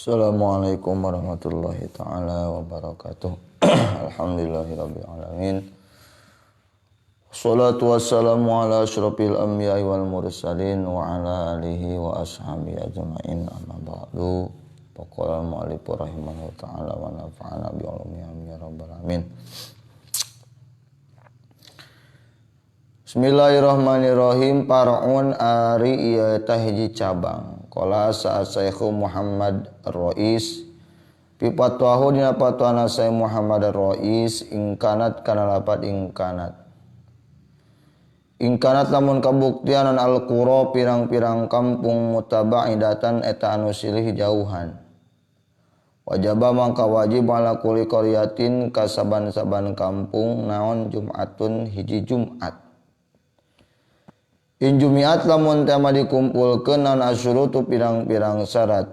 Assalamualaikum warahmatullahi taala wabarakatuh. Alhamdulillahirabbil alamin. Wassalatu wassalamu ala asyrafil anbiya'i wal mursalin wa ala alihi wa ashabihi ajmain. Amma ba'du. Faqala al-mu'allif rahimahullahu taala wa nafa'ana bi ulumihi ya rabbal alamin. Bismillahirrahmanirrahim. Par'un ari ieu teh hiji cabang. Qala Syaikh Muhammad Ar-Rais fi fatwahu dina fatwana Syekh Muhammad Ar-Rais ingkanat kana lapat ingkanat. Ingkanat lamun kabuktianan al-qura pirang-pirang kampung mutaba'idatan eta anu silih jauhan. Wajaba mangka wajib ala kulli qaryatin ka saban-saban kampung naon Jumatun hiji Jumat. In jumiat lamun tema dikumpulkeun naon asyurutu pirang-pirang syarat.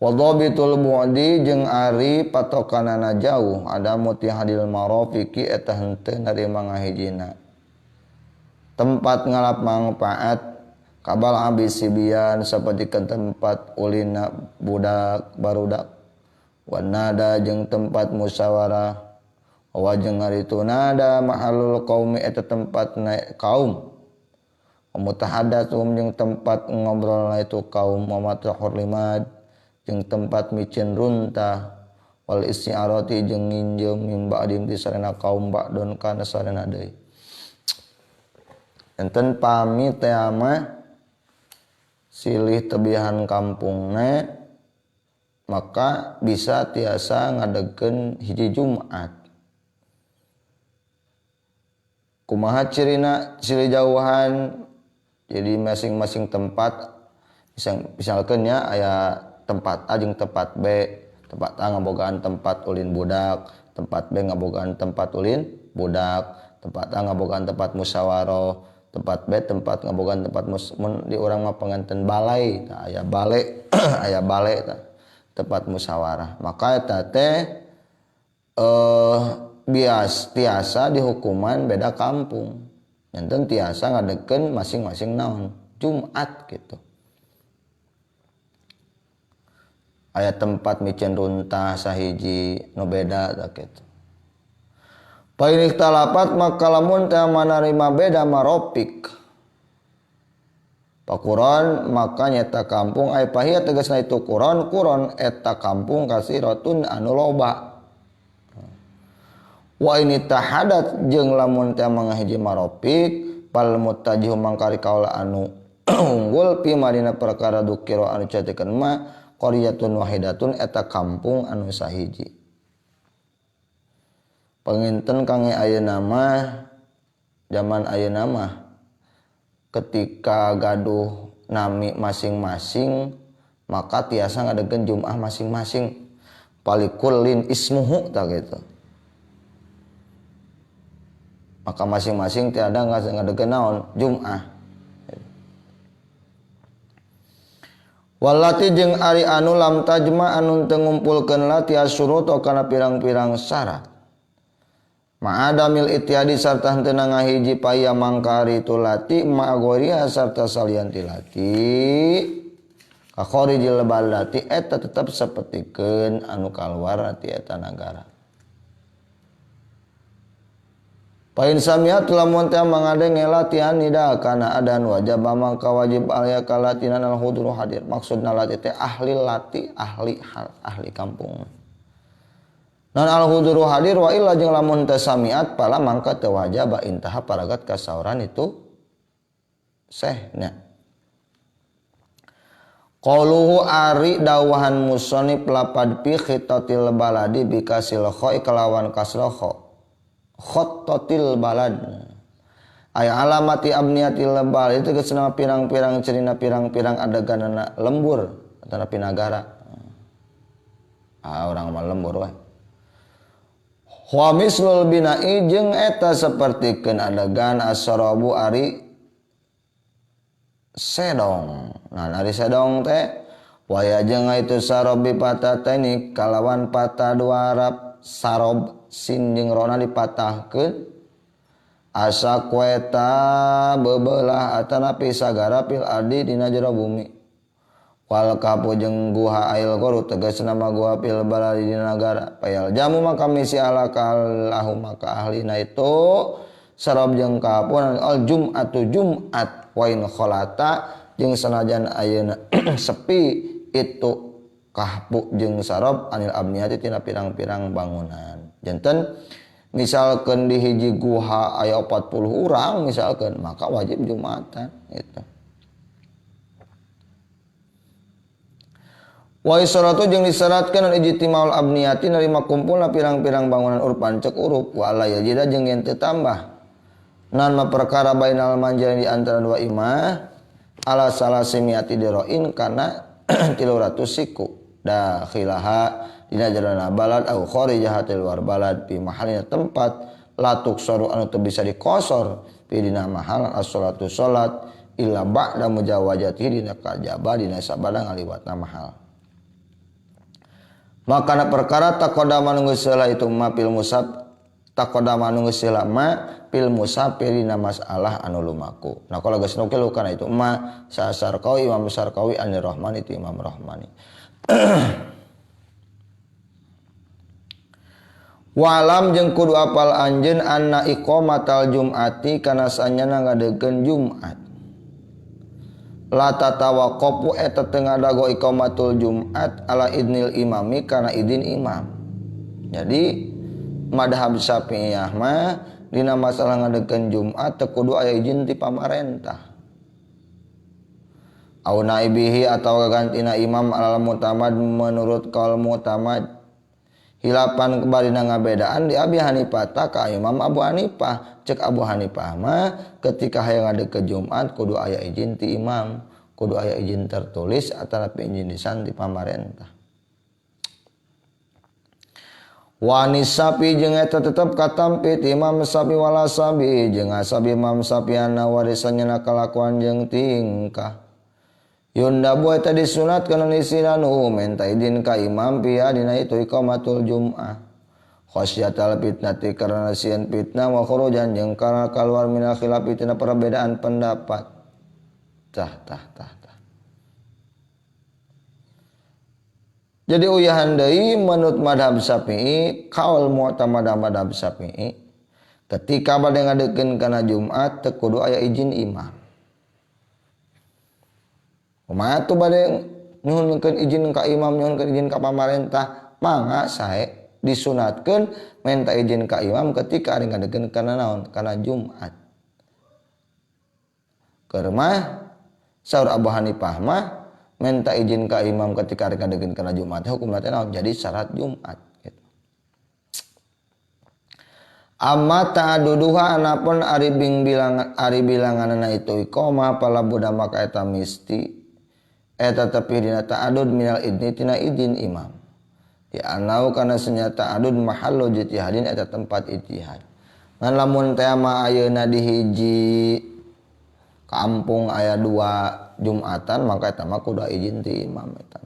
Wa dhabitul bu'di jeung ari patokanana jauh ada mutihadil marafiqi eta henteu narima ngahijina. Tempat ngalap manfaat kabal abisibian sapertikeun tempat ulina budak barudak. Wa nada jeung tempat musyawarah. Wajeng ari itu nada mahalul qaumi eta tempat naik kaum. Mutahadatsum jeung tempat ngobrol itu kaum wa matrahur limad jeung tempat micin runtah wal isti'arati jeung nginjem min ba'dim ti sarena kaum ba'don kana sarena deui. Enten pami teh mah silih tebihan kampungna maka bisa tiasa ngadegkeun hiji Jumat. Kumaha cirina ciri jauhan jadi masing-masing tempat misalkan ya aya tempat A jeung tempat B, tempat A ngabogaan tempat ulin budak, tempat B ngabogaan tempat ulin budak, tempat A ngabogaan tempat musyawarah, tempat B tempat ngabogaan tempat mun di urang mah panganten balai, tah aya bale aya bale tah tempat musyawarah. Maka eta teh bias tiasa dihukuman beda kampung. Enten tiasa ngadegkeun masing-masing naon Jumat gitu. Aya tempat micen runtah sahiji nu beda tah kitu. Pain ikhtalapat maka lamun teh manarima beda maropik. Pakuron maka nyeta kampung aya pahia tegasna itu kuron kuron eta kampung kasiratun anu loba. Wa ini tahadat jeung lamun teh mangahiji maropik pal mutajihu mangkari kaula anu unggul pi madina perkara dukira anu catekeun ma qaryatun wahidatun eta kampung anu sahiji. Panginten kange ayeuna mah zaman ayeuna mah ketika gaduh nami masing-masing maka tiasa ngadegkeun Jumat masing-masing palikullin ismuhu tah kitu. Maka masing-masing tiada ngadegkeun naon Jum'ah. Walati jeung ari anu lam tajma anu teu ngumpulkeun lati asyurut kana pirang-pirang syarat. Ma'adamil ittihadi sarta henteu ngahiji paya mangkari itu lati ma'agoriha sarta salian ti lati. Ka kharijil balati eta tetep sapertikeun anu kaluar ti eta nagara. Pain samiat lamun teh mangadenge latihan nida kana adan wajib mangka wajib alya kalatinan al huduru hadir. Maksudna lati teh ahli lati ahli hal ahli kampung. Non al huduru hadir wa illa jeung lamun teh samiat pala mangka teu wajib intaha paragat kasauran itu sehna. Qauluhu ari dawahan musannif lapad fi khitatil baladi bikasil kha kelawan kasra kha. Khototil balad ay alamati abniyatil balad itu kesena pirang-pirang cerina pirang-pirang adeganana lembur atau nagara ah orang mah lembur wae wa mislul bina'i jeung eta sapertikeun adegan asrabu ari sedong. Nah ari sedong teh waya jeung itu sarobi patataini kalawan patah dua Arab sarob sin jeung rona dipatahkeun asa kueta bebelah atanapi sagara pil ardi dina jero bumi. Wal kapu jeung guha ail goru tegasna mah guha fil baladi di nagara. Payal jamu maka misi ala kalahu maka ahlina itu sarab jeung kapu al jum'atu jum'at wa in kholata jeung sanajan ayeuna sepi itu kahpu jeung sarab anil abniyati tina pirang-pirang bangunan. Janten misalkan di hiji guha aya 40 urang misalkan maka wajib jumatan gitu. Wa isaratu jeung disyaratkeun al ijtimaul abniyati narima kumpulna pirang-pirang bangunan urpan cek urup wa la yajida jeung yen teu tambah nan ma perkara bainal manjil di antara dua imah ala salasimiati diroin kana 300 siku dakhilaha dina jerona balad au kharijaha ti luar balad fi mahalina tempat latuk soru anu teu bisa dikosor fi dina mahal as-salatu salat illa ba'da mujawajatihi dina kajaba dina sabada ngaliwatna mahal. Makana perkara taqaddama nu geus heula itu ma fil musab taqaddama nu geus heula ma fil musafir dina masalah anu lumaku. Nah kalau geus nukil kana itu ma Sarkawi Imam Sarkawi anir Rahman itu Imam Rahmani. Walam jeung kudu apal anjeun anna iqamatal jum'ati kana sanyana ngadegeun Jumat. La tatawaqqafu eta teu ngadago iqamatul Jumat ala idnil imami kana idin imam. Jadi madhab Syafi'iyah mah dina masalah ngadegeun Jumat teu kudu aya izin ti pamarentah. Au naibihi atawa gagantina imam alal mutamad menurut kaul mutamad. Hilapan kebarina ngabedaan di Abi Hanifah ta ka Imam Abu Hanifah. Cek Abu Hanifah mah ketika hayang ngadeg ke Jumat kudu aya izin ti imam, kudu aya izin tertulis atanapi izin lisan ti pamarentah. Wanisapi jeung eta tetep katampi ti Imam Sapi wala sabi jeung asabi Imam Sapiana warisannya kalakuan jeung tingkah. Yunda buat tadi sunat kana nisinanu minta izin ka imam pia dina itu iqamatul jum'ah. Khasyatal fitnati karena sieun fitnah wa khurujan jeung karena kaluar minal khilafi tina perbedaan pendapat. Tah tah tah tah. Jadi uyahan deui menurut madhab Syafi'i, kaul mu'tamad madhab Syafi'i ketika bade ngadekeun kana Jumat teu kudu aya izin imam. Kumaha tuh bade nyuhunkeun izin ka imam, nyuhunkeun izin ka pamarentah, mangga sae disunatkeun minta izin ka imam ketika ari ngadegeun kana naon? Kana Jumat. Keur mah saur Abu Hanifah mah minta izin ka imam ketika ari ngadegeun kana Jumat hukumna teh naon? Jadi syarat Jumat gitu. Amma ta'aduduha anapun ari bing bilangan ari bilanganna itu iqamah pala budak maka eta misti eta tepi dina ta'adud minal idni tina idin imam. Di anau kana senyata adud mahallu ijtihadin eta tempat ijtihad. Ngan lamun teh mah ayeuna di hiji kampung aya dua Jumatan maka eta mah kudu izin ti imam eta.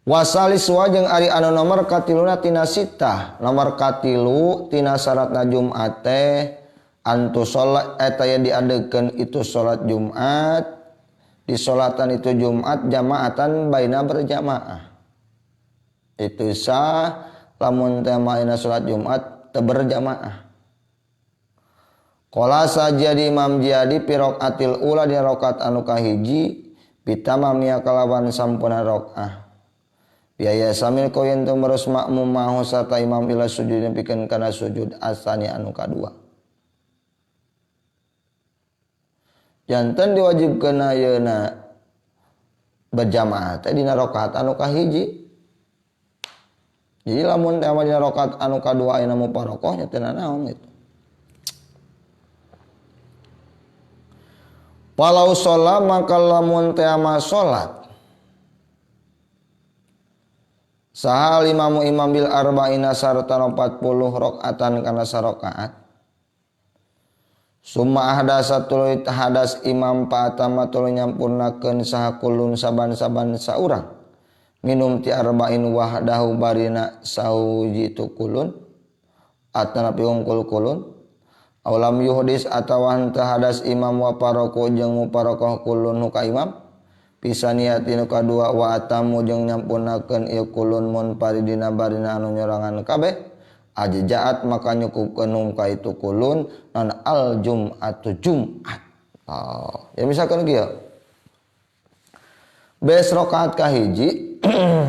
Wasalis wa jeung ari anu nomor katiluna tina sitah, nomor katilu tina syaratna Jumat teh antu salat eta yang diadegeun itu salat Jumat disolatan itu Jumat jamaatan baina berjamaah. Itu sah lamun teh maina salat Jumat teu berjamaah. Qala sajadi Imam Jadi fi raqatil ula di rakaat anu kahiji bitamamia kalawan sampurna rakaah. Biaya samil koyen teu merus makmum mahu sarta imam ila sujud pikeun kana sujud asani anu kadua. Janten diwajibkeun ayeuna berjamaah teh dina rakaat anu kahiji. Jadi lamun teh dina rakaat anu kadua ayeuna mufaroqah nya teu nanaon gitu. Walau sholat maka lamun teh mah salat sahal imamu imam bil arba'ina sarta 40 rakaatan kana sarakaat. Summa ahdasa tuluy hadas imam paatama tuluy nyampurnakeun saha kulun saban-saban saurang minum ti arba'in wahdahu barina sahuji tu kulun atanapi hungkul kulun Aw lam yuhdis atawa henteu hadas imam wa paroko jeung muparokoh kulun nu ka imam pisaniati nu kadua wa atamu jeung nyampunakeun ieu kulun munfaridina barina anu nyorangan kabeh ajjaat maka nyukupkeun hum ka itu kulun non al jum'atu jumat. Oh, ya misalkan kieu beres rakaat kahiji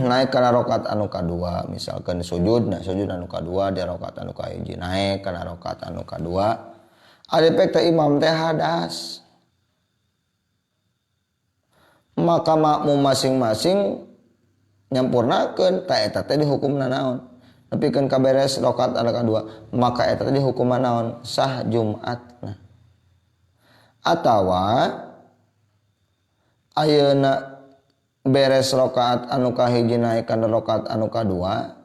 naik kana rakaat anu kadua misalkan sujud nah sujud anu kadua di rakaat anu kahiji naik kana rakaat anu kadua ari pek teh imam teh hadas maka makmum masing-masing nyampurnakeun ta eta teh dihukumna naon nepikeun ka beres rakaat anu kadua maka eta teh dihukumna naon sah Jumatna atawa ayeuna beres rakaat anu kahiji naik kana rakaat anu kadua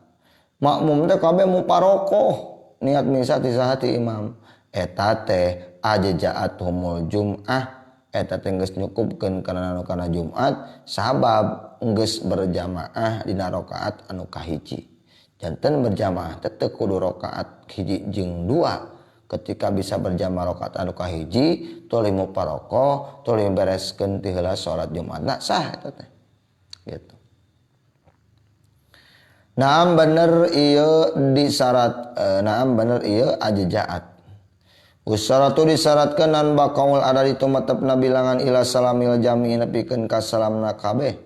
makmum teh kabeh muparokoh niat misa ti saha ti imam eta teh ajja'athumul jum'ah eta teh geus nyukupkeun kana anu kana Jumat sabab geus berjamaah dina rakaat anu kahiji janten berjamaah teh teu kudu rakaat hiji jeung dua ketika bisa berjamaah rakaat anu kahiji tuluy muparokoh tuluy bereskeun ti heula salat Jumatna sah eta teh gitu. Naam bener ieu disyarat naam bener ieu ajjaat. Usaratu disyaratkeun nan baqaul ada itu metepna bilangan ila salamil jami nepikeun ka salamna kabeh.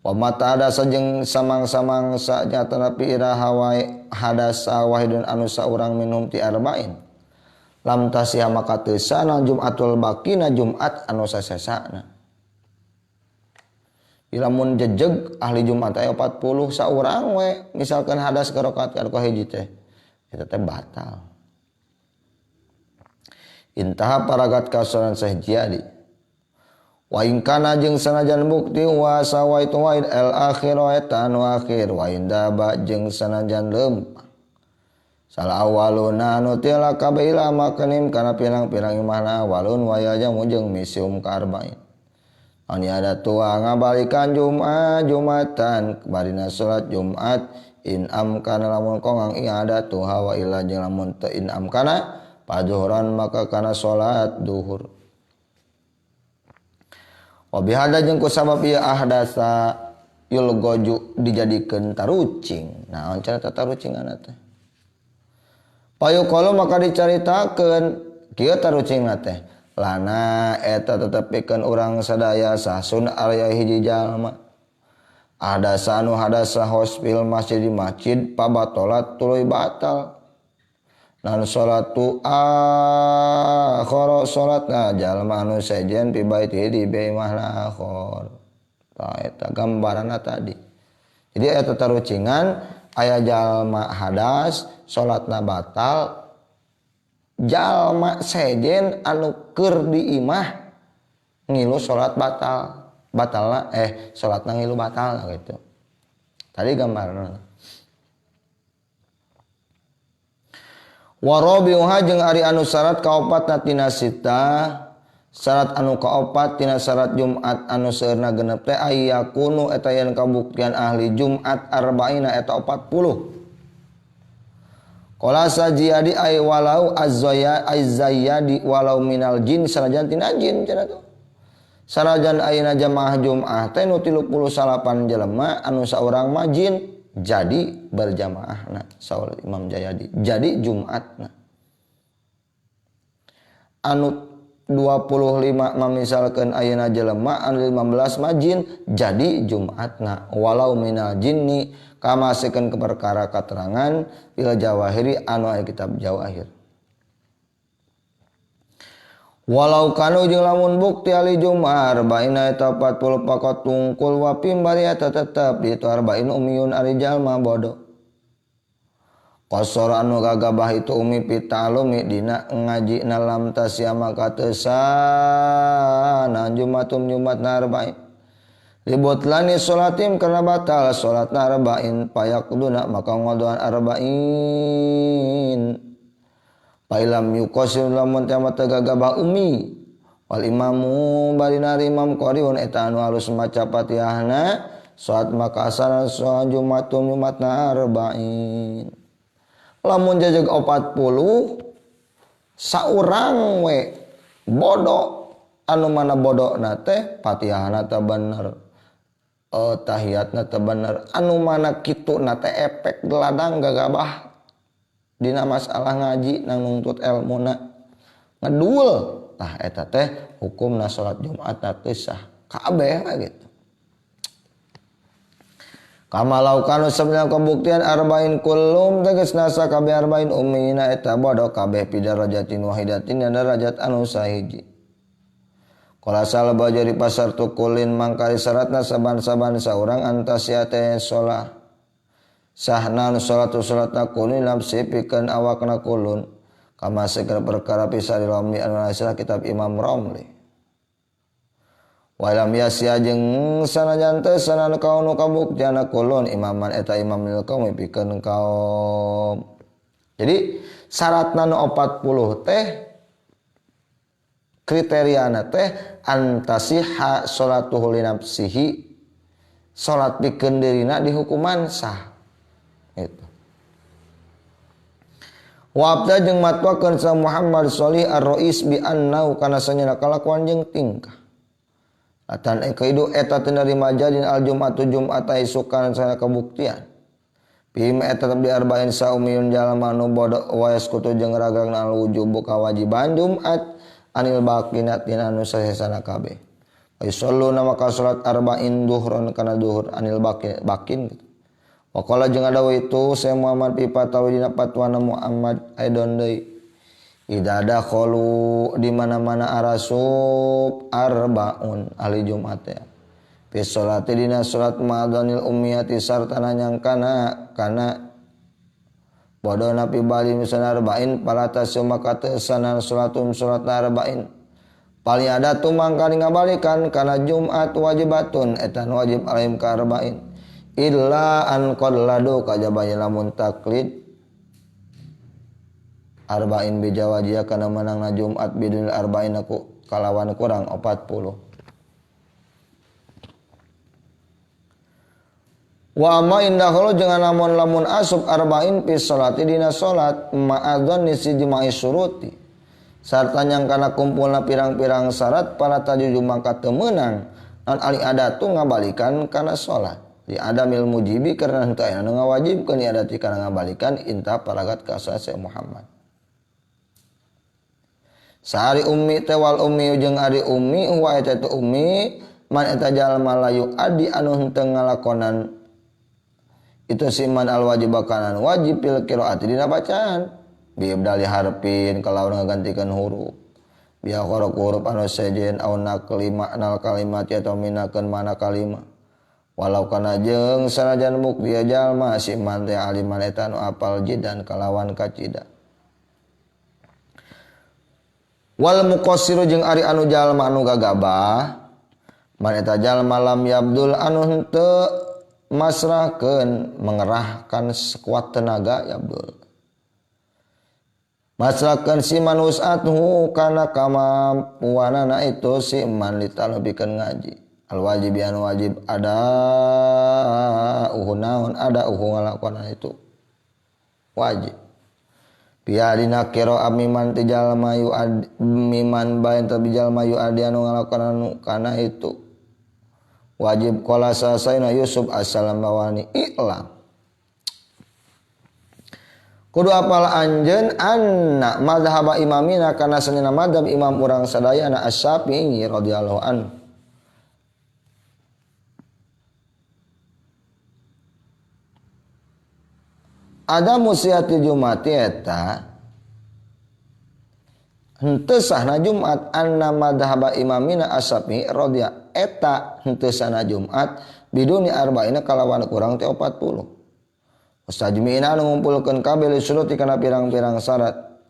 Wa mata ada sajeng samang-samang sajata nepi iraha wae hadasa wahidun anu saurang minum ti arba'in. Lam tasih maka teu sana Jumatul baqina Jumat anu sasesana. Lamun jejeg ahli Jumat aya 40 saurang we misalkan hadas ke rakaat ka hiji teh eta teh batal. Intaha paragat kasoran Syekh Jiyadi. Wa in kana jeung sanajan bukti wa sawaitu wa al akhir eta anu akhir wa indaba jeung sanajan lempang. Salah awaluna anu tila kabeh ila makanim kana pirang-pirang imahna awalun wa yajamu jeung misium ka arba'in. Ani ada tua ngabalikan Jumat Jumatan barina salat Jumat in amkana lamun kongang ada tuha wa illa jeung lamun teu in amkana paduhuran maka kana salat duhur. Wa bihada jeung kusabab ieu ahdasa yulgoju dijadikeun tarucing. Naon cara tarucinganna teh? Payuqalu maka dicaritakeun kieu tarucingna teh. Lana eta tetepikeun urang sadaya sahsun aya hiji jalma hadasa anu hadasa hospil masjid di masjid pabatolat tuluy batal nan salatu akhara salatna jalma anu sejen pi baiti di imahna akhar ta eta gambaranna tadi. Jadi eta tarucingan aya jalma hadas salatna batal jalma sejen anu keur di imah ngilu salat batal batalna salatna ngilu batal gitu. Tadi gambaranna. Wa rabi'uha jeung ari anu syarat kaopatna tina sita syarat anu kaopat tina syarat Jumat anu seueurna genep teh ayyakunu eta yen kabuktian ahli Jumat arba'ina eta 40. Qala sajiyadi ay walau azzaya azzayadi walau minal jin sanajan tina jin cenah tuh. Sanajan ayeuna jamaah Jumat teh nu 38 jelema anu saurang mah jin jadi berjamaahna saur Imam Jayadi jadi Jumatna. Anu 25 mamisalkeun ayeuna jelema anu 15 mah jin jadi Jumatna walau minal jinni kamasikeun ke perkara katerangan fil jawahiri anu aya kitab jawahir. Walau kanu jeung lamun bukti ahli Jumat arba'ina eta 40 pakot tungkul wa pimbari eta tetep di itu arba'in umiyun ari jalma bodoh. Qasara anu gagabah itu umi pitalumi dina ngaji lam tasya maka teu sana Jumatum Jumatna arba'in. Libutlani sholatim karena batal sholatna arba'in payaqduna maka ngodoan arba'in. Pailam yuqasir lamun teh mata gagabah umi wal imamu barina imam qariun eta anu alus maca Fatihahna salat maka asal salat Jumatum Jumatna arba'in. Lamun jajeg 40 Saurang we bodoh anu mana bodona teh Fatihahna teh bener, tahiyatna teh bener, anu mana kituna teh efek geladang gagabah dina masalah ngaji nang nuntut elmuna ngedul tah eta teh hukumna salat Jumat teh sah kabeh gitu. Kama laukanu sebenarnya kebuktian arba'in kullum tegas nasa kabeh arba'in ummina eta bodoh kabeh fi darajatin wahidatin dan derajat anu sahiji. Qala salba jadi pasar tukulin mangkari syaratna saban-saban saurang antasiate sholah sahna salatu salatna kulin nafsi pikeun awakna kulun kama segala perkara pisari Romli anu kitab Imam Romli. Walam yasya jeung sanajan teu sanan kaunu kabuktiana kulun imaman eta imam lil kaum pikeun kaum. Jadi syaratna nu 40 teh kriteriana teh antasiha salatuhu li nafsihi, salat pikeun dirina dihukuman sah gitu. Wa abda jeung matwakeun sa Muhammad Shalih Ar-Rais bi annau kana sanyana kalakuan jeung tingkah. Atan kaidu eta teu narima jadin al jum'atu jum'ata isukan sana kabuktian. Bim eta bi arba'in saumiyun jalma nu bodoh wa yaskutu jeung ragragna al wujubu kawajiban Jumat anil baqina tina nu sasesana kabeh. Wa yusallu na maka salat arba'in duhron kana duhur anil bakin gitu. Wa qala jeung adawu itu saya Muhammad bi fatawi dina fatwana Muhammad aidon deui. Idza dakhalu di mana-mana arasub arbaun ahli Jumat ya. Fi sholati dina salat ma'dhanil ummiyati sartana nyangkana kana bodona pi bali misalna arba'in palata maka teu sanan salatum salat arba'in. Paling ada tumang kali ngabalikan kana Jumat wajibatun eta wajib alaihim ka arba'in. Illa an qalladu kajaba lamun taklid arba'in bijawajia kana menangna Jumat bidunil arba'in aku kalawan kurang 40. Wa amma indahulu jangan lamun lamun asub arba'in fi sholati dina salat ma'adzan nisi jima'i suruti sarta nyangkana kumpulna pirang-pirang syarat para tajuju maka teu meunang non ali adatu ngabalikan kana salat di adamil mujibi karena henteu aya nu ngawajibkeun iadati kana ngabalikan inta paragat ka sa Muhammad. Sari ummi teh wal ummi jeung ari ummi huwa eta teh ummi man eta jalma layu adi anu henteu ngalakonan itu si man al wajib kanan wajib fil qiraati dina bacaan bi ibdali harfin kalawan ngagantikeun huruf bi akhara huruf anu sejen au naqli maknal kalimat atau minakeun mana kalimat walau kana jeung sanajan mukti jalma si man teh aliman eta anu apal jidan kalawan kacida. Wal muqassiru jeung ari anu jalma anu gagabah man eta jalma lam yabdul anu henteu masrahkeun mengerahkan sekuat tenaga yabdul masrahkeun si manusathu kana kamampuanana itu si man ditalebikeun ngaji al wajib anu wajib ada uhu naon ada uhu ngalakonan itu wajib. Biadina kira miman ti jalma yu miman bae tapi jalma yu adi anu ngalakonan kana itu wajib qala sasaina Yusuf assalam bawani i'lam kudu apal anjeun anna mazhab imamina kana sanina mazhab imam urang sadayana Asy-Syafi'i radhiyallahu anhu ada musiati Jumati eta henteu sahna Jumat anna madhhab imamina Asy-Syafi'i radhiya eta henteu sahna Jumat biduni arba'ina kalawan kurang teh 40. Mustajmi'ina anu ngumpulkeun kabeh li syuruti kana pirang-pirang syarat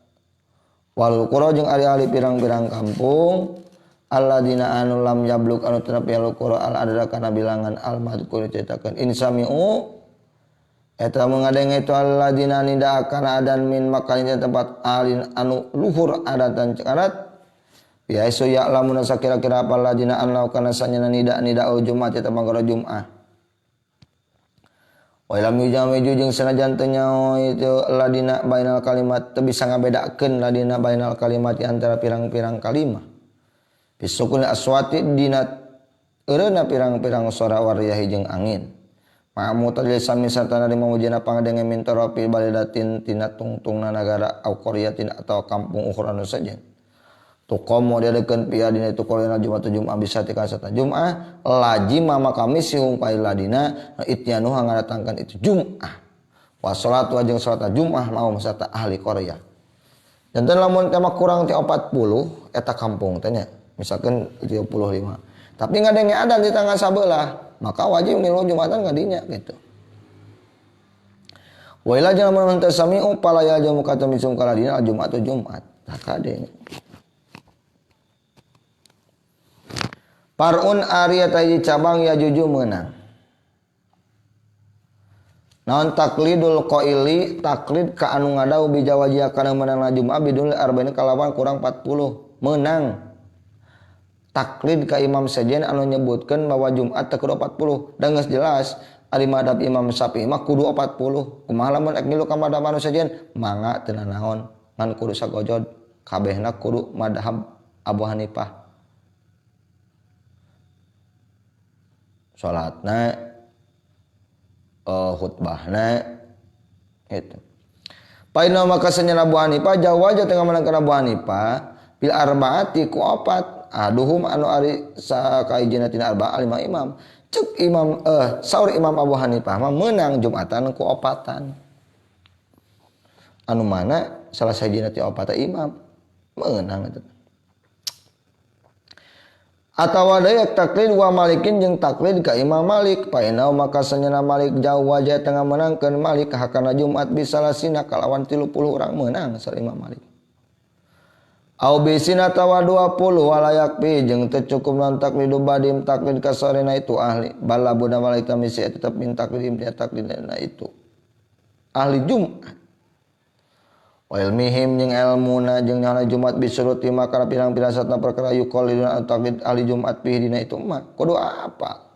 wal qura jeung ari-ari pirang-pirang kampung alladzina anu lam yabluk anu teu nepi al qura al adra kana bilangan al madhkur cetakeun insami'u eta mengadeng itu alladzina nidaakan adan min makan tempat alin anu luhur adatan adat ya isu ya'lamuna sakira-kira apa alladzina anlau kana sanyana nida nidaul jumat eta mangkara Jumat. Wa lam yujamiju jeung sanajan teu nyaho itu ladina bainal kalimat teu bisa ngabedakeun ladina bainal kalimat di antara pirang-pirang kalimah. Bisukun aswati dina eureuna pirang-pirang sora wariyahi jeung angin. Ma'amu tadil sami sartana di mamujina pangadenge min tarafi balidatin tina tungtungna nagara au qaryatin atau kampung ukhra nu sajen. Tuqamu diadekeun pia dina itu qarina Jumat Jumat bisa tika sata Jumat lajima maka misihum ladina ityanuha ngadatangkeun itu Jumat. Wa salatu jeung salat Jumat mau sarta ahli qaryah. Janten lamun teh kurang ti 40 eta kampung teh nya misalkan 35. Tapi ngadenge adan di tangga sabelah maka wajib ngilu Jumatan kadinya gitu. Wa ila jaman tasami'u pala ya jamu kata misum kaladina Jumat Jumat. Tah kade. Parun ari eta hiji cabang ya juju meunang. Naon taklidul qaili taklid ka anu ngadau bijawajia kana meunang Jumat bidul arba'in kalawan kurang 40 meunang. Taklid ka Imam sejen anu nyebutkeun bahwa Jumat teh kudu 40 dan geus jelas ari madhab Imam Syafi'i mah kudu 40. Kumaha lamun ek ngilu ka madhab anu sejen mangga teu nanaon ngan kudu sagojod kabehna kudu madhab Abu Hanifah. Salatna khutbahna gitu. Paina maka sanyana Abu Hanifah jauh aja tengah menangkan Abu Hanifah bil arbaati ku opat aduhum anu ari sakaijina tina arba'ah lima imam. Cek imam saur Imam Abu Hanifah mah meunang Jumatan ku opatan. Anu mana salah sahijina ti opat imam meunang eta. Atawa deui taklid wa Malikin jeung taklid ka Imam Malik painau maka sanyana Malik jauh wajah tengah menangkeun Malik hakana Jumat bisalasina kalawan 30 urang meunang saur Imam Malik. Au bisina tawa 20 walayak pi jeung teu cukup non taklidu badim taklid kasarena itu ahli bala buda malika misi tetep min taklid taklidna itu ahli Jumat. Wa ilmihim jeung elmuna jeung nyana Jumat bisuruti maka pirang-pirang satna perkara yuqalliduna taklid ahli Jumat pi dina itu mah kudu apa.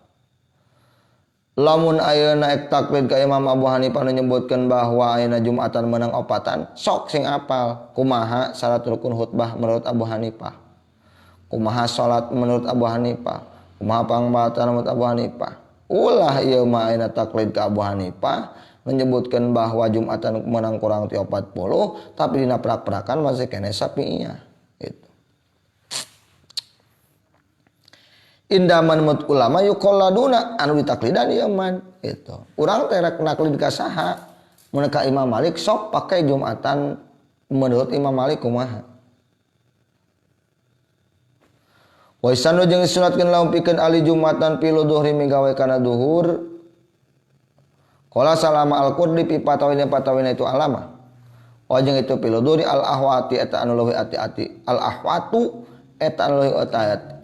Lamun ayeuna ek taklid ka Imam Abu Hanifah menyebutkan bahwa ayeuna Jumatan menang opatan sok sing apal kumaha syarat rukun khutbah menurut Abu Hanifah, kumaha salat menurut Abu Hanifah, kumaha pangbatan menurut Abu Hanifah. Ulah ieu mah ayeuna taklid ka Abu Hanifah menyebutkan bahwa Jumatan menang kurang ti 40 tapi dina prak-prakan masih kene Syafi'iyah gitu. Indaman mut ulama yuqalladuna anu ditaklidan ieu man gitu. Urang teh rek naklid ka saha? Mun ka Imam Malik sok pake Jumatan menurut Imam Malik kumaha. Wa isanu jeung sunatkeun lamun pikeun ahli Jumatan pilu duhri migawe kana duhur. Qala salama al-Qurdi pi patawina patawina itu alama. Wa jeung itu pilu duhri al-ahwati eta anu leuwih ati-ati. Al-ahwatu eta anu leuwih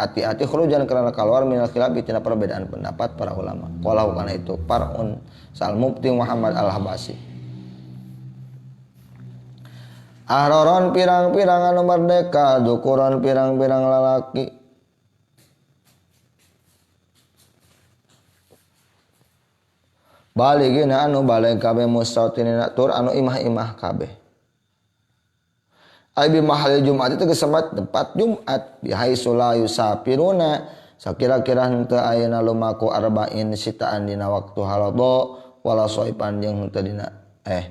ati-ati khurujan karena keluar minal khilaf tina perbedaan pendapat para ulama. Qala kana itu parun sal Mufti Muhammad Al-Habasi. Ahroron pirang-pirang anu merdeka, dukuran pirang-pirang lalaki. Baligina anu baleg kabeh mustautinina tur anu imah-imah kabeh. Ai bi mahal Jumat itu kesempat tempat Jumat bihaitsu la yusafiruna sakira-kira henteu ayeuna lumaku arba'in sitaan dina waktu halado wala soipan jeung henteu dina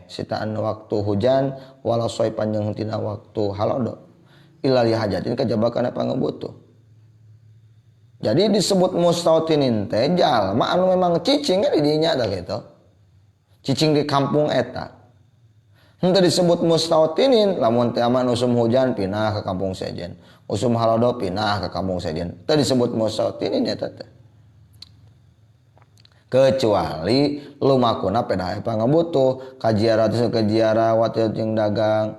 sitaan waktu hujan wala soipan jeung henteu dina waktu halado illa li hajatin kajaba kana pangebutuh. Jadi disebut mustautinin teh jalma anu memang cicing di dinya tah gitu. Cicing di kampung eta. Henteu disebut mustautinin lamun teh aman usum hujan pindah ke kampung sejen, usum halodo pindah ke kampung sejen. Teu disebut mustautinin eta teh. Kecuali lumakuna pedah pangabutuh kajiara teh kajiara wati jeung dagang.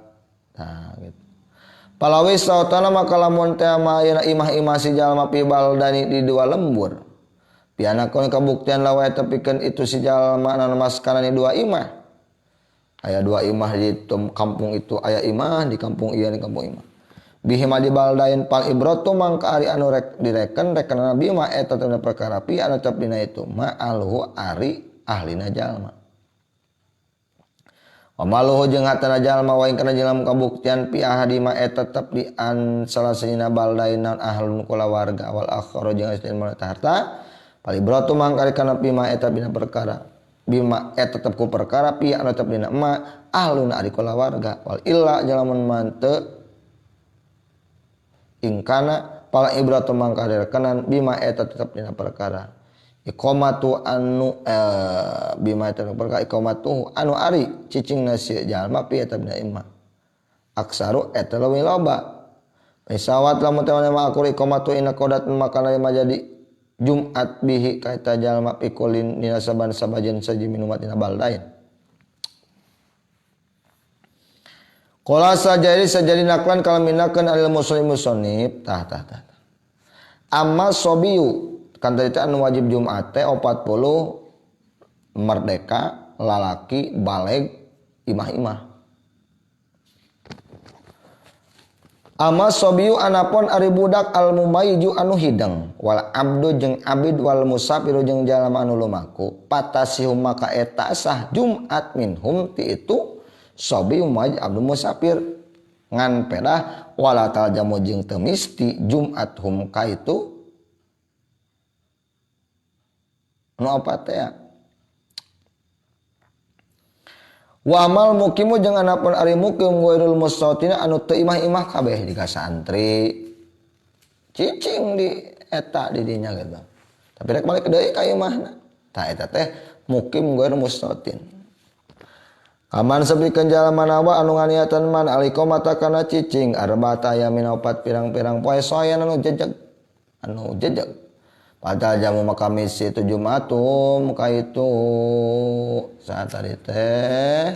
Nah gitu. Palawis sautana maka lamun teh ayeuna imah-imah si jalma pi baldani di dua lembur. Pianakon kabuktian lawa eta pikeun itu si jalma anu maskana di dua imah. Aya dua imah di kampung itu, aya imah di kampung ieu di kampung imah. Bihima di baldain pal ibratu mangka ari anu rek direken rekenana bima eta teh perkara pi anu tetep dina itu ma'alhu ari ahlina jalma. Wa maluhu jeung hatana jalma wa ing kana jalma kabuktian pi ahadima eta tetep di an salah sahijina baldain naon ahlun kulawarga wal akhara jeung asli harta palibratu mangkari kana bima eta bina perkara bima eta tetep ku perkara pi anu tetep dina ma ahlun ari kulawarga wal illa jalamun mante ingkana pala ibratu mangkari kanan bima eta tetep dina perkara iqamatu anu bima eta perkara iqamatu anu ari cicing nasi jalma pi eta dina imah aksaru eta leuwih loba misawat lamun teh mah akur iqamatu inna qadat maka lima jadi Jumat bihi kaita jalma pikulin dina saban sabajen saji minumat dina baldain. Qala sajari sajari naklan kalaminakeun alil muslim musonib tah tah tah. Amma sobiyu kan tadi teh anu wajib Jumat teh 40 merdeka lalaki baleg imah-imah. Ama sobiyu anapun ari budak al mumayyiju anu hideng wal abdu jeung abid wal musafiru jeung jalma anu lumaku patasihum maka eta sah Jumat minhum ti itu sobi mumayyiz abdu musafir ngan pedah wala taljamu jeung teu misti Jumat hum ka itu nu opat teh. Wa amal mukimu jeung anapun ari mukim ghairul mustautina anu teu imah-imah kabeh jiga santri cicing di eta di dinya gitu. Tapi rek balik deui ka imahna. Tah eta teh mukim ghairul mustautin. Kaman sepikeun jalma nawa anu nganiatan man aliqamata kana cicing arba'ata ayamin opat pirang-pirang poe soyan anu jejeg anu jejeg. Padahal jamu maka misi itu Jumatum ka itu saat tadi teh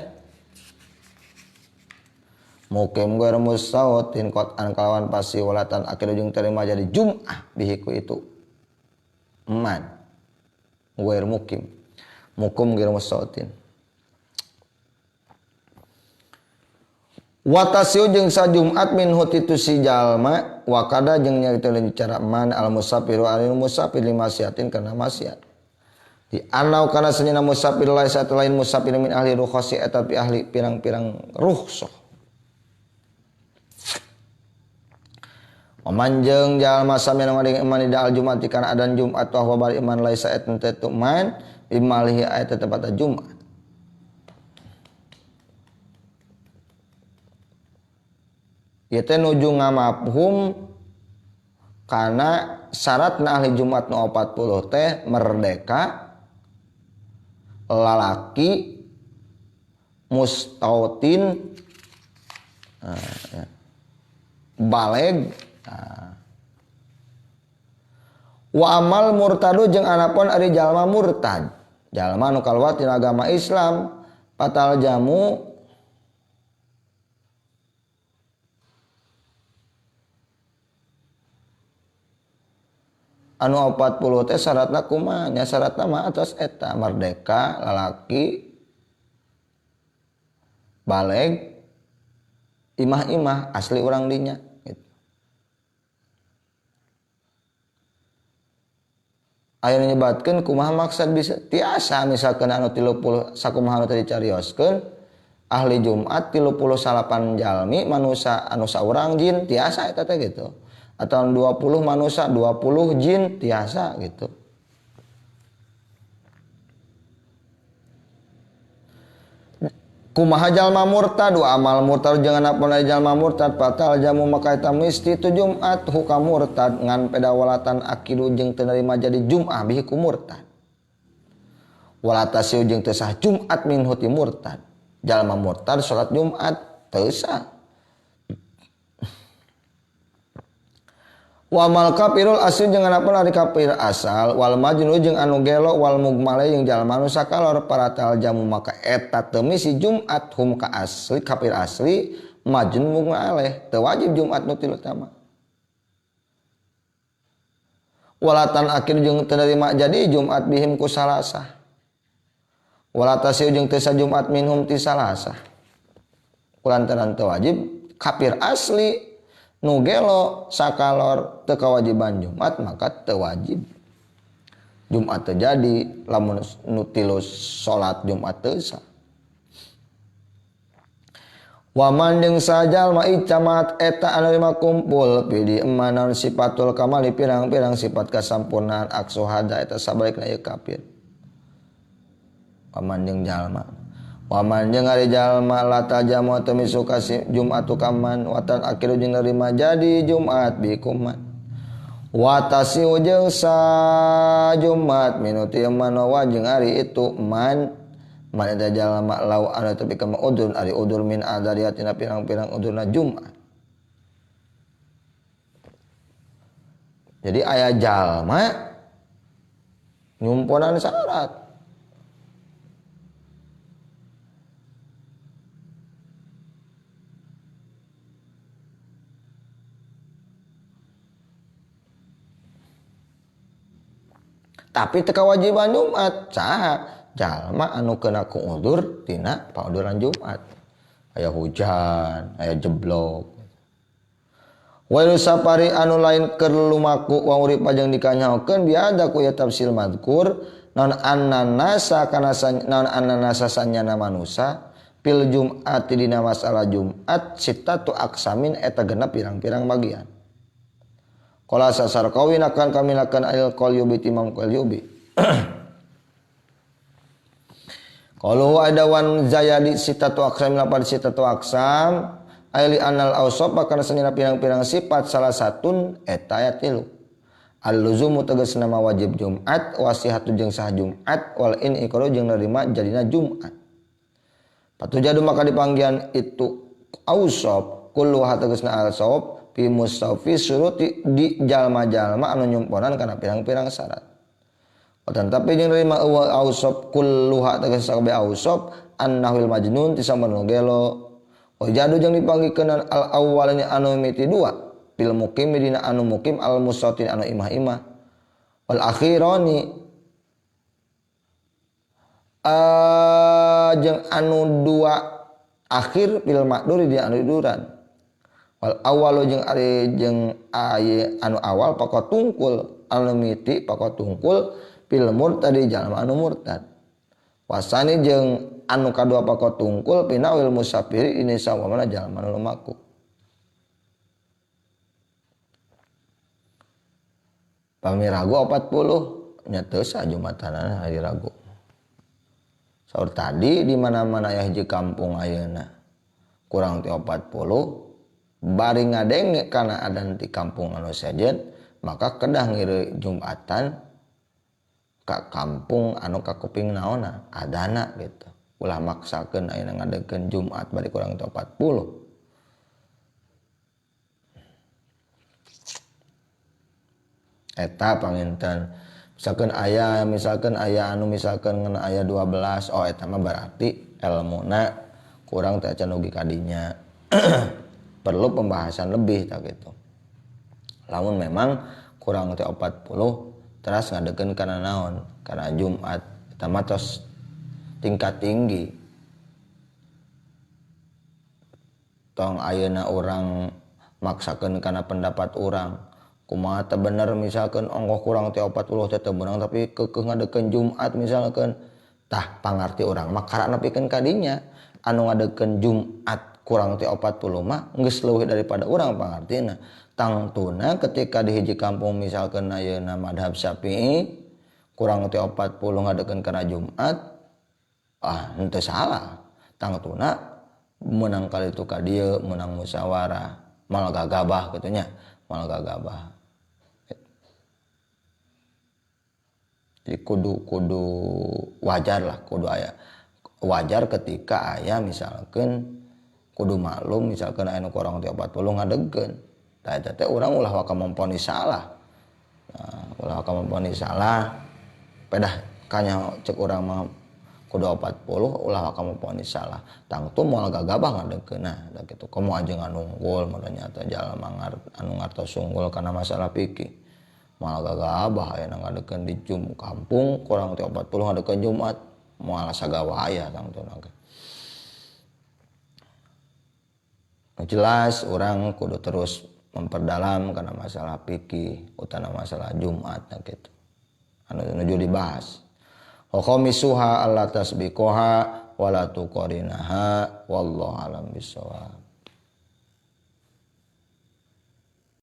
mukim gue mustautin kotan kalawan pasti walatan akhir ujung terima jadi Jum'ah bihiku itu man gue mukim mukum gue mustautin watasiu jeung sa Jumat min hutitu si jalma wakada jeung nyarita cara man al musafiru al musafir lima siatin kana maksiat di anau kana senyana musafir laisa lain musafir min ahli rukhasi eta pi ahli pirang-pirang rukhsah wamanjeung jalma sami anu ngadeng iman di al Jumat kana adan Jumat wa bari iman laisa eta teu man bimalihi ayat tepat Jumat. Ieu teh nuju ngamafhum kana syaratna ahli Jumat nu 40 teh merdeka lalaki mustautin ya, baleg nah. Wa amal murtadu jeung anapun ari jalma murtad jalma nu kaluar tina agama Islam patal jamu anu 40 teh syaratna kumaha nya syaratna mah atas eta merdeka lalaki baleg imah-imah asli urang dinya gitu. Aya nu nyebatkeun kumaha maksad bisa tiasa misalkeun anu 30 sakumaha anu tadi carioskeun ahli Jumat 38 jalmi manusa anu saurang jin tiasa eta teh gitu. Atau 20 manusia, 20 jin tiasa gitu. Kumaha jalma murtad wa amal murtad jangan apa jalma murtad patal jamu maka eta misti tu Jumat huka murtad ngan pedawalatan akidu jeung teu narima jadi Jum'ah bihi ku murtad. Walatasiu jeung teu sah Jumat minhu ti murtad. Jalma murtad salat Jumat teu sah. Wa mal kafirul asli jeung anapun ari kafir asal wal majnun jeung anu gelo wal mugmale jeung jalma anu sakalor paratal jamu maka eta teu misi Jumat hum ka asli kafir asli majnun mugmale teu wajib Jumat nu tilu tama. Walatan akhir jeung teu narima jadi Jumat bihim ku salasah. Walatasiu jeung teu sa Jumat minhum ti salasah. Kulantaran teu wajib kafir asli nu gelo sakalor teu kawajiban Jumat maka teu wajib Jumat terjadi lamun nu tilu salat Jumat teu sah. Waman jeung sajalma icamat eta anu lima kumpul pidi eman sifatul kamali pirang-pirang sifat kasampurnaan aksu hada eta sabalikna ieu kafir. Waman jeung jalma. Waman jeung ari jalma la tajamu teu misuka Jumatu kaman watan akhiru jeung nerima jadi Jumat bikuman. Watasi jeung sa Jumat minuti eman wa jeung ari itu man man eta jalma lau anu tepi ka udur ari udur min adariatina pirang-pirang udurna Jumat. Jadi aya jalma nyumponan syarat. Tapi teu kawajiban Jumat saha? Jalma anu kena ku udur tina pauduran Jumat. Aya hujan, aya jeblok. Wailu safari anu lain keur lumaku wa urip jeung dikanyahokeun biada ku ya tafsil madkur naon annanasa kana naon annanasa sanyana manusa pil Jumat dina masalah Jumat sitatu aksamin eta genep pirang-pirang bagian. Qala sasarqawin akan kami lakan al qalyubi timam qalyubi. Qalu adawan zayadi sitatu aksam lapan sitatu aksam aili anal awsaf kana sanyana pirang-pirang sifat salah satun eta aya tilu. Al-luzumu tegasna wajib Jumat wasihatu jeung sah Jumat wal in iqra jeung nerima jadina Jumat. Patujadu maka dipanggihan itu awsaf kullu tegasna al-sawab fi mustafi suruti di jalma-jalma anu nyumponan kana pirang-pirang syarat. Watan tapi jeung nerima ausop kulluha tegas sakabeh ausop annahul majnun ti samanu gelo. Wa jadu jeung dipanggikeun al awwalnya anu miti dua fil muqim dina anu muqim al musatin anu imah-imah. Wal akhirani jeung anu dua akhir fil makduri dina anu duran. Wal awwalu jeung ari jeung aye anu awal pakot tungkul anu miti pakot tungkul fil murtad jalma anu murtad. Wasani jeung anu kadua pakot tungkul pinawil musafiri ini sawamana jalma anu lumaku. Pami Ragu 40 nya teu sah Jumatanana hari Ragu. Saur tadi di mana-mana aya hiji kampung ayeuna kurang ti 40 bari ngadenge kana adan ti kampung anu sejen maka kedah ngiru Jumatan ka kampung anu kakuping naona adana gitu. Ulah maksakeun ayeuna ngadegkeun Jumat bari kurang ti 40. Eta panginten misalkan aya anu misalkan ngeuna aya 12 oh eta mah berarti elmuna kurang teh acan ugi kadinya. Perlu pembahasan lebih tak gitu. Lamun memang kurang teh 40 teras ngadekeun kana naon? Kana Jumat eta mah tos tingkat tinggi. Tong ayeuna urang maksakeun kana pendapat urang. Kumaha teh bener misalkan ongkoh kurang teh 40 teh teu beunang tapi keukeuh ngadekeun Jumat misalkan tah pangarti urang mah karak nepikeun kadinya anu ngadekeun Jumat kurang ti 40 mah geus leuwih daripada urang pangartina. Tangtuna ketika di hiji kampung misalkan ayeuna madhab Syafi'i kurang ti 40 ngadekeun kana Jumat ah henteu salah. Tangtuna meunang kali itu ka dieu meunang musyawarah mal gagabah kitu nya, mal gagabah. Jadi kudu wajar lah, kudu aya wajar ketika aya misalkan kudu maklum misalkan aya nu kurang ti 40 ngadegkeun. Tah eta teh urang ulah waka memponis salah. Nah, ulah waka memponis salah. Pedah kanya cek urang mah kudu 40 ulah waka memponis salah. Tangtu moal gagabah ngadegkeun. Nah, da kitu komo aja nganunggul mun nyata jalma anu ngartos unggul kana masalah fikih. Moal gagabah aya ngadegkeun di kampung kurang ti 40 ngadegkeun Jumat moal sagawa aya tangtuna ge. Jelas orang kudu terus memperdalam karena masalah fikih utama masalah Jumat nah gitu. Anu nuju dibahas. Wa khamisuha alla tasbiqaha Wala tuqarinaha. Wallahu alam bisawab.